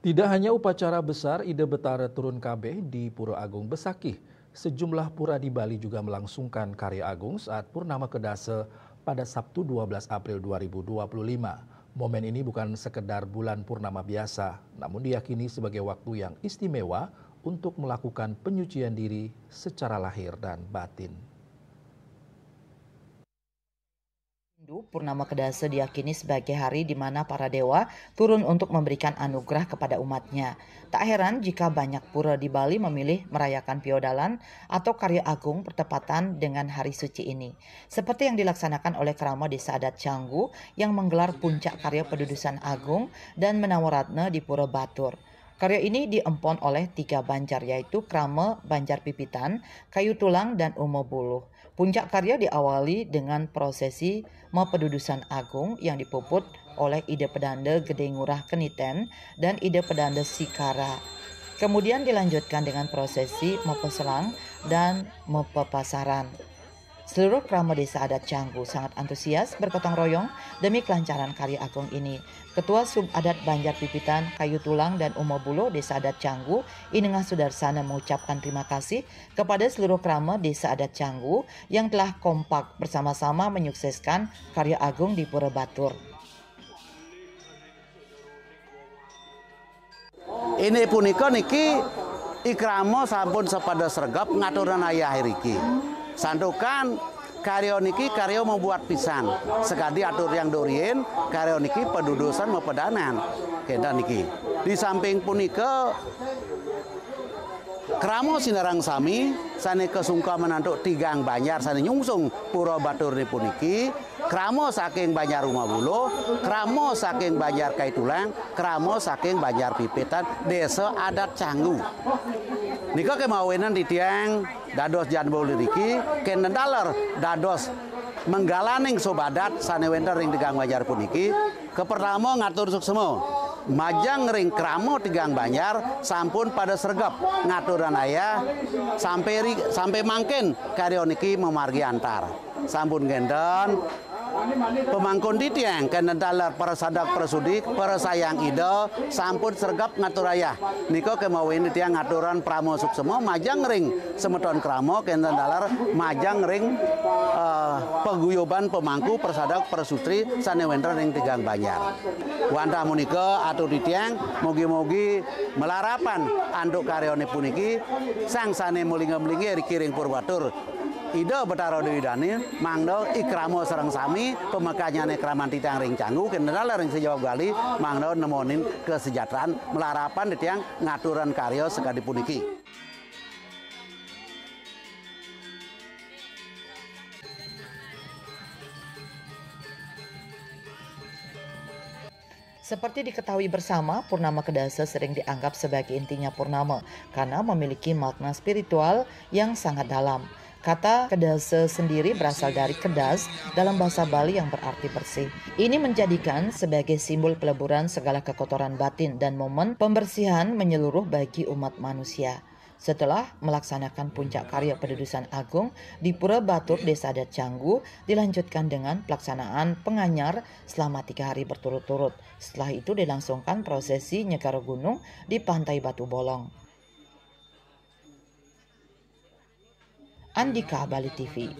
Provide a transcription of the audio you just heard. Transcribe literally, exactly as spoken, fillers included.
Tidak hanya upacara besar Ida Betara Turun Kabeh di Pura Agung Besakih, sejumlah pura di Bali juga melangsungkan karya agung saat Purnama Kedasa pada Sabtu dua belas April dua ribu dua puluh lima. Momen ini bukan sekedar bulan purnama biasa, namun diyakini sebagai waktu yang istimewa untuk melakukan penyucian diri secara lahir dan batin. Hindu, Purnama Kedasa diyakini sebagai hari di mana para dewa turun untuk memberikan anugerah kepada umatnya. Tak heran jika banyak pura di Bali memilih merayakan piodalan atau karya agung bertepatan dengan hari suci ini. Seperti yang dilaksanakan oleh Krama Desa Adat Canggu yang menggelar puncak karya pedudusan agung dan menawa ratna di Pura Batur. Karya ini diempon oleh tiga banjar, yaitu Krama Banjar Pipitan, Kayu Tulang, dan Uma Buluh. Puncak karya diawali dengan prosesi mapedudusan agung yang dipuput oleh Ida Pedanda Gede Ngurah Keniten dan Ida Pedanda Sikara. Kemudian dilanjutkan dengan prosesi mapeselang dan mapepasaran. Seluruh krama Desa Adat Canggu sangat antusias bergotong royong demi kelancaran karya agung ini. Ketua Sub Adat Banjar Pipitan, Kayu Tulang, dan Uma Buluh Desa Adat Canggu, I Nengah Sudarsana, mengucapkan terima kasih kepada seluruh krama Desa Adat Canggu yang telah kompak bersama-sama menyukseskan karya agung di Pura Batur. Inggih punika niki, I Krama sampun sapada sregep ngaturang ayah iriki. Santukan karya niki karya mabuat pisan. Sakadi atur titiang dumun riin, karya niki padudusan mapedanan. Kenten niki. Di samping punika, krama sinareng sami sane kasungkeman antuk tigang banjar sane nyungsung Pura Batur niki puniki, krama saking Banjar Uma Buluh, krama saking Banjar Kayu Tulang, krama saking Banjar Pipitan, Desa Adat Canggu. Nika kemawinan titiang dados jambul iriki, kenten taler dados manggalaning Sub Adat sane wenten ring tigang banjar puniki. Kapertama, ngatur suksma majeng ring krama tigang banjar sampun pada sregep ngaturang ayah sampai ri, sampai mangkin karya niki mamargi antar. Sampun kenten, pamangku titiang kenten taler para sadek, para sudi, para sayang Ida, sampun sregep ngatur ayah. Nika kemawinan titiang ngaturang parama suksma majeng ring semeton krama, kenten taler majeng ring, eh, paguyuban pamangku, para sadek, para sutri sane wenten ring tigang banjar. Wantah punika atur titiang, mugi-mugi malarapan antuk karyane puniki, sang sane malinggih-malinggih iriki ring Pura Batur, Ida Betara Dewi Dane, mangda I Krama sareng sami, pamekannyane kraman titiang ring Canggu, kenten taler ring sajebag wali, mangda nemonin kasejahteraan, malarapan titiang ngaturang karya sakadi puniki. Seperti diketahui bersama, Purnama Kedasa sering dianggap sebagai intinya purnama karena memiliki makna spiritual yang sangat dalam. Kata kedasa sendiri berasal dari kedas dalam bahasa Bali yang berarti bersih. Ini menjadikan sebagai simbol peleburan segala kekotoran batin dan momen pembersihan menyeluruh bagi umat manusia. Setelah melaksanakan puncak karya pedudusan agung di Pura Batur Desa Adat Canggu, dilanjutkan dengan pelaksanaan penganyar selama tiga hari berturut-turut. Setelah itu dilangsungkan prosesi Nyegara Gunung di Pantai Batu Bolong. Andika, Bali T V.